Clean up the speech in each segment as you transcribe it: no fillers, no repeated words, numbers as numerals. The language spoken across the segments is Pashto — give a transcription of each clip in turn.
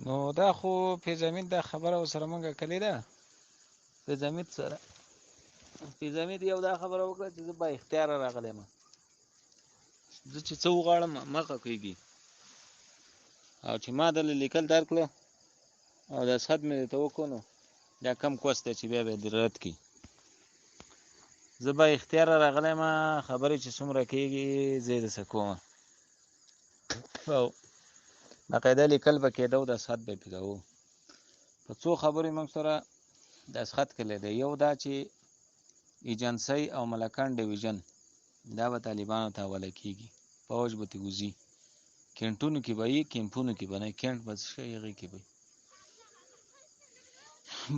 نو دا خو پیزامید دا خبره سره مونږه کړې ده. پیزامید سره پیزامید یو دا خبره وکړه چې زه با اختیار راغلی یم، زه چې څه وغواړم مخه کېږي، او چې ما دله لیکل درکړه او د اسحد مې درته وکړو، نو دا کم کوس دی چې بیا به یې رد کړي. زه با اختیار راغلی یم، خبرې چې څومره کېږي زه یې درسره کوم. او باقاعده لیکل به کېده او د اسحد به یې پرې کوو. په څو خبرې موږ سره د اسخط کلی دی. یو دا چې ایجنسۍ او ملکند ډویژن دا به طالبانو ته حواله کیږي، فوج به ترې وځي، کینټونو کې به یې، کیمپونو کې به نه، کینټ به څه شی هغې کې به.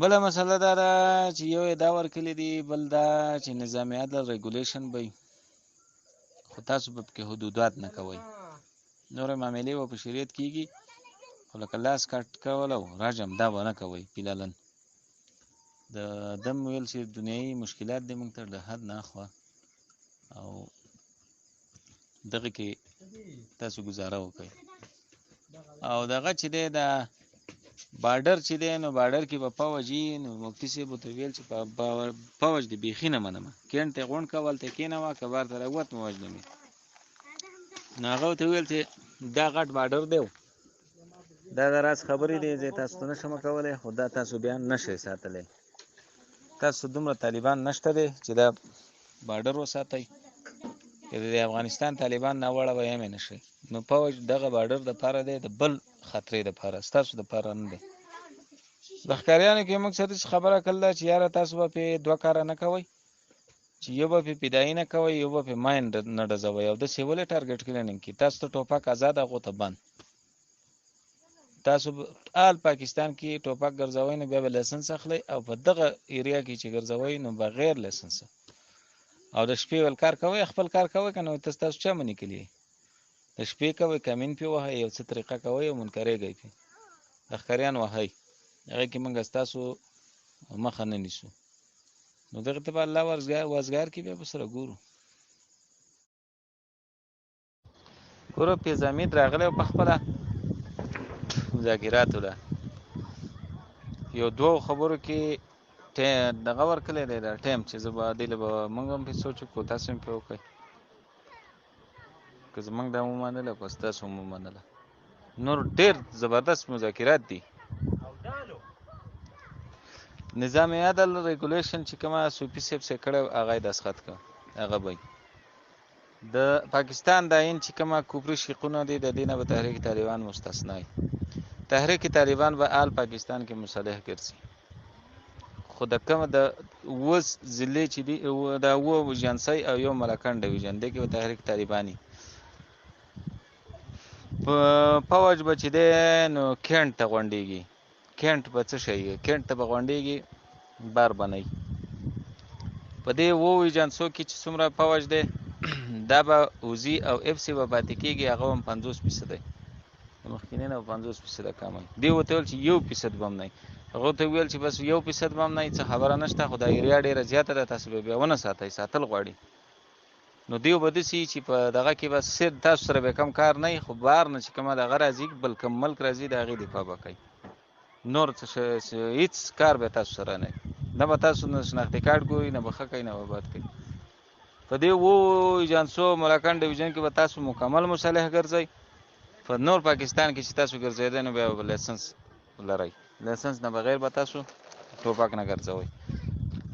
بله مسله دا ده چې یو یې دا ورکړي دي، بل دا چې نظام عدل ریګولیشن به وي، خو تاسو به پکې حدودات نه کوئ، نورې معاملې به په شریعت کیږي، خو لکه لاس کټ کول او رجم دا به نه کوئ. فلالن د دم ویل چې دنیایي مشکلات دي موږ ته د حد نه اخوا، او دغه کې تاسو ګزاره وکړئ. او دغه چې دی دا بارډر چې دی، نو بارډر کې به فوج وي، نو مفتي صاحب ورته ویل چې فوج دې بیخي نه منم، کېنډ ته غونډ کړه، هلته کښېنوه، که بار ته راووت نو وژنم یې. نو هغه ورته وویل چې دا غټ بارډر دی، دا د راز خبرې دي، زه تاسو ته نشم کولی، خو دا تاسو بیا نشئ ساتلی، تاسو دومره طالبان نشته دی چې دا بارډر وساتئ، که د افغانستان طالبان ناوړه به یې نه شي. نو فوج دغه بارډر د پاره دی، د بل خطرې د پاره، ستاسو د پاره نه دی. د ښکاریانو کې موږ سره خبره کړله چې یاره تاسو به پې دوه کاره نه کوئ، چې یو به پې فدایي نه کوئ، یو به پې ماین نه ډزوئ، او داسې ولې ټارګټ کلیننګ کې تاسو ته ټوپک ازاد، هغو ته بند. تاسو آل پاکستان کې ټوپک ګرځوئ نو بیا به لایسنس اخلئ، او په دغه ایریا کې چې ګرځوئ نو بغیر لایسنس، او د شپې ول کار کوئ، خپل کار کوئ که نه تاسو چا منې کړي، د شپې کوئ، کمین پې وهئ، یو څه طریقه کوئ او منکرېږئ پې، لښکریان وهئ، هغې کې موږ ستاسو مخه نه نیسو. نو دغه ته به الله وزګار کړي، بیا به سره ګورو. ګوره فیض حمید راغلی په خپله مذاکراتو ده، یو دوو خبرو کې دغه ورکړی دی دا ټایم چې زه به دې له به موږ هم پرې سوچ وکړو، تاسو هم پرې وکړئ، که زموږ دا ومنله که ستاسو هم ومنله. نور ډېر زبردست مذاکرات دي. نظام عدل ریګولیشن چې کومه صوفي صاحب سره کړی هغه یې دستخط کړ، هغه به د پاکستان د آئین چې کومه کوپري شقونه دي د دې نه به تحریک طالبان مستثنا وي. تحریک طالبان به آل پاکستان کې مصالح ګرځي، خو د کوم د اووه ضلع چې دي، د اووه ایجنسۍ او یو ملکنډ ډویژن دی کې به تحریک طالباني په فوج به چې دی نو کینټ ته غونډېږي. کینټ به څه شی؟ کینټ ته به غونډېږي، بار به نه. په دې اوو ایجنسو کې چې څومره فوج دی دا به اوزي او اف سي به پاتې کېږي، هغه هم 50% دی، د مخکینی نه به 50% کم وي. دې ورته ویل چې 1% به هم نه وي، هغه ورته وویل چې بس 1% به هم نه وي، څه خبره نشته، خو دا ایریا ډېره زیاته ده، تاسو به بیا ونه ساتئ، ساتل غواړي. نو دیو به داسې چې په دغه کې به صرف تاسو سره به کم کار نه وي، خو بهر نه چې کومه دغه راځي، بل کوم ملک راځي، د هغې دفاع به کوي، نور څه هېڅ کار به تاسو سره نه وي، نه به تاسو نه شناختي کارت ګوري، نه به ښه کوي، نه به بد کوي. په دې اوو ایجنسو ملاکنډ ډویژن کې به تاسو مکمل مصالح ګرځئ. په نور پاکستان کې چې تاسو ګرځېدئ نو بیا به لایسنس لرئ، لایسنس نه بغیر به تاسو ټوپک نه ګرځوئ.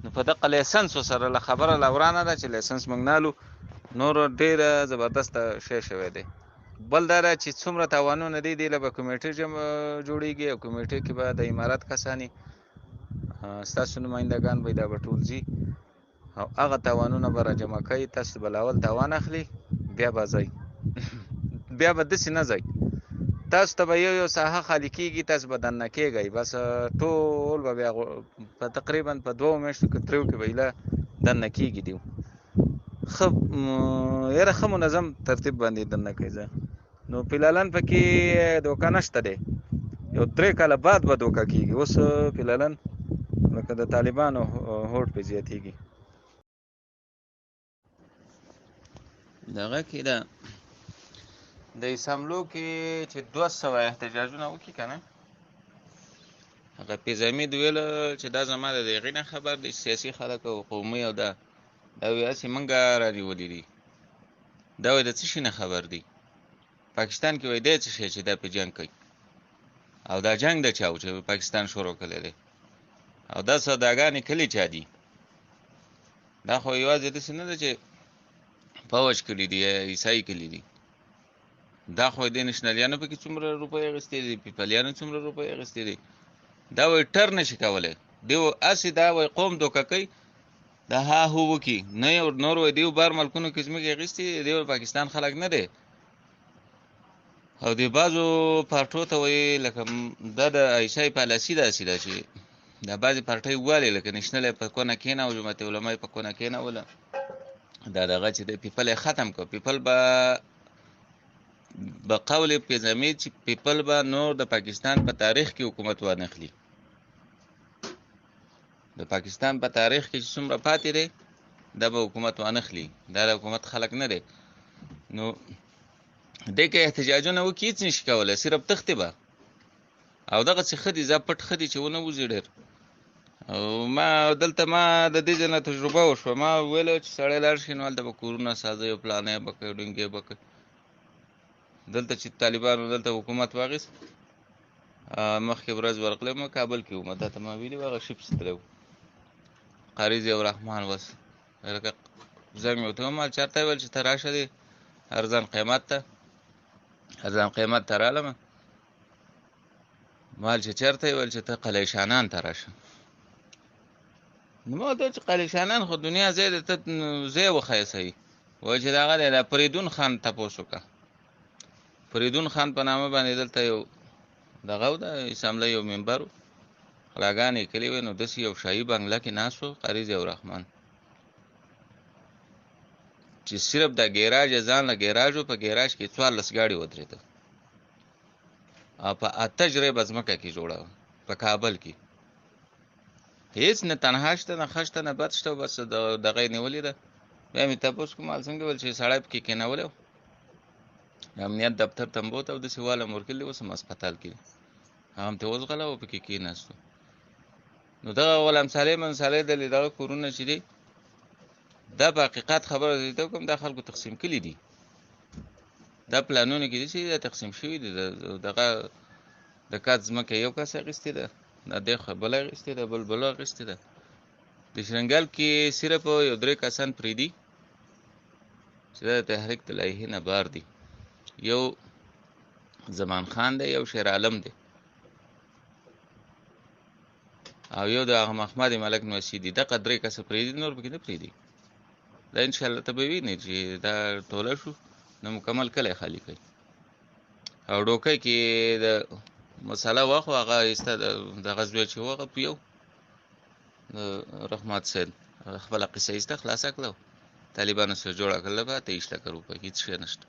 نو په دغه لایسنس سره له خبره لا ورانه ده چې لایسنس موږ نه الو. نور ډېره زبردسته شی شوی دی. بل دا ده چې څومره تاوانونه دي، دې له به کمیټې جوړېږي، او کمیټې کې به د امارت کسانې ستاسو نمایندګان به دا به ټول ځي، او هغه تاوانونه به راجمع کوي. تاسو به لاول تاوان اخلي، بیا به ځئ، بیا به داسې نه ځئ، تاسو ته به یو یو ساحه خالي کېږي، تاسو به دننه کېږئ، بس ټول به بیا په تقریبا په 2 میاشتو کې دریو کې به ایله دننه کېږي. دیو ښه یاره ښه منظم ترتیب باندې دننه کوي. ځه نو فلالن پکې دوکه نشته دی، یو 3 کاله بعد به دوکه کېږي. اوس فلالن لکه د طالبانو هوډ پې زیاتېږي. دغه کې ده د اسمبلو کې چې 200 احتجاجونه وکړي که نه، هغه پیزامید ویل چې دا زما د هغې نه خبر دی، سیاسي خلک او قومي او دا دا وایي هسې موږ رانیولي دي. دا وایي د څه شي نه خبر دي؟ پاکستان کې وایي دی څه شی چې دا په جنګ کوي، او دا جنګ د چا و چې پاکستان شروع کړی دی، او دا سوداګانې کلي چا دي؟ دا خو یوازې داسې نه ده چې فوج کړي دي یا عیسايي کلي دي، دا خو دې نشنلیانو پکې څومره روپۍ اخیستې دي، پیپلیانو څومره روپۍ اخیستې دي. دا وایي ټر نشي کولی، دیو هسې دا وایي قوم دوکه کوي، دا ها هو وکي نه یو نور وایي دیو بار ملکونو کې ځمکې اخیستې دي، دیو پاکستان خلک نه دی. او د بعضو پارټو ته وایي لکه دا د عیساي پالیسي داسې ده چې دا بعضې پارټۍ والې لکه نشنلی په کونه کښېناوه، جماعت علما یې په کونه کښېنوله، دا دغه چې دی پیپل یې ختم کړ. پیپل به به قول پیزمې چې پیپل به نور د پاکستان په تاریخ کې حکومت وانخلي. د پاکستان په تاریخ کې چې څومره پاتې دی دا به حکومت وانخلي، دا د حکومت خلک نه دی. نو دې کې احتجاجونه وکړي هېڅ نشي کولی، صرف تښتي به. او دغه څه ښه دي، ځه پټ ښه دي چې ونه وځي ډېر. او ما دلته ما د دې ځای نه تجربه وشوه، ما ویل چې سړی لاړ شي نو هلته به کورونه سازوي او پلانی به کوي، ډونګې به کوي. دلته چې طالبانو دلته حکومت واخیست، مخکې ورځ ورغلم کابل کې وم، تا ته ما ویلي وو هغه شي پسې تللی وم، قاري ضیاءالرحمن وس لکه زنګ مې ورته ومال چېرته ویل چې ته راشه دی ارزان قیمت ته، ارزان قیمت ته رالم. مال چې چېرته یې ویل چې ته قلعه شانان ته راشه. نو ما ورته ویل چې قلعه شانان خو دنیا ځای دی، ته ځای وښیه صحیح. وایي چې دغه دی د فریدون خان تپوس وکړه. فریدون خان په نامه باندې دلته یو دغه و د اسامبلۍ یو ممبر و، غلاګانې یې کړې وې. نو داسې یو شاهي بنګله کې ناست و قاري ضیاءالرحمن، چې صرف دا ګیراج یې ځان له ګیراج و، په ګیراج کې 14 ګاډي ودرېده او په 8 جریبه ځمکه کې جوړه وه په کابل کې. هېڅ نه تنها شته، نه ښه شته، نه بد شته، بس دغه یې نیولې ده. بیا مې تپوس کوم حال څنګه ویل چې سړی پکې کېنولی و، د امنیت دفتر ته مې بوته او داسې واله مې ورکړلي، اوس هم هسپتال کې دی، هغه هم ترې وځغله او پکې کېناستو. نو دغه غلام صالح من صالح ډلې دغه کورونه چې دي، دا په حقیقت خبره زه کوم، دا خلکو تقسیم کړي دي، دا پلانونه کې دي چې دا تقسیم شوي دي. دغه د کات ځمکه یو کس اخیستې ده، دا دی بل اخیستې ده، بل بل اخیستې ده. د شرنګل کې صرف یو 3 کسان پرېږدي چې دا د تحریک د لایحې نه بار دي، یو زمان خان دی، یو شیر عالم دی، او یو د هغه محمد ملک نوسی دی. دغه 3 کسه پرېږدي، نور پکې نه پرېږدي. دا انشاءالله ته به وینې چې دا ټوله شو نو مکمل کلی خالي کوي. او ډوکۍ کې د مسله وه، خو هغه ایسته دغه زوی چې و هغه په یو د رحمت صاحب خپله قصه ایسته خلاصه کړه، طالبانو سره جوړه کړله به 23 لکه روپۍ، هېڅ شی نشته.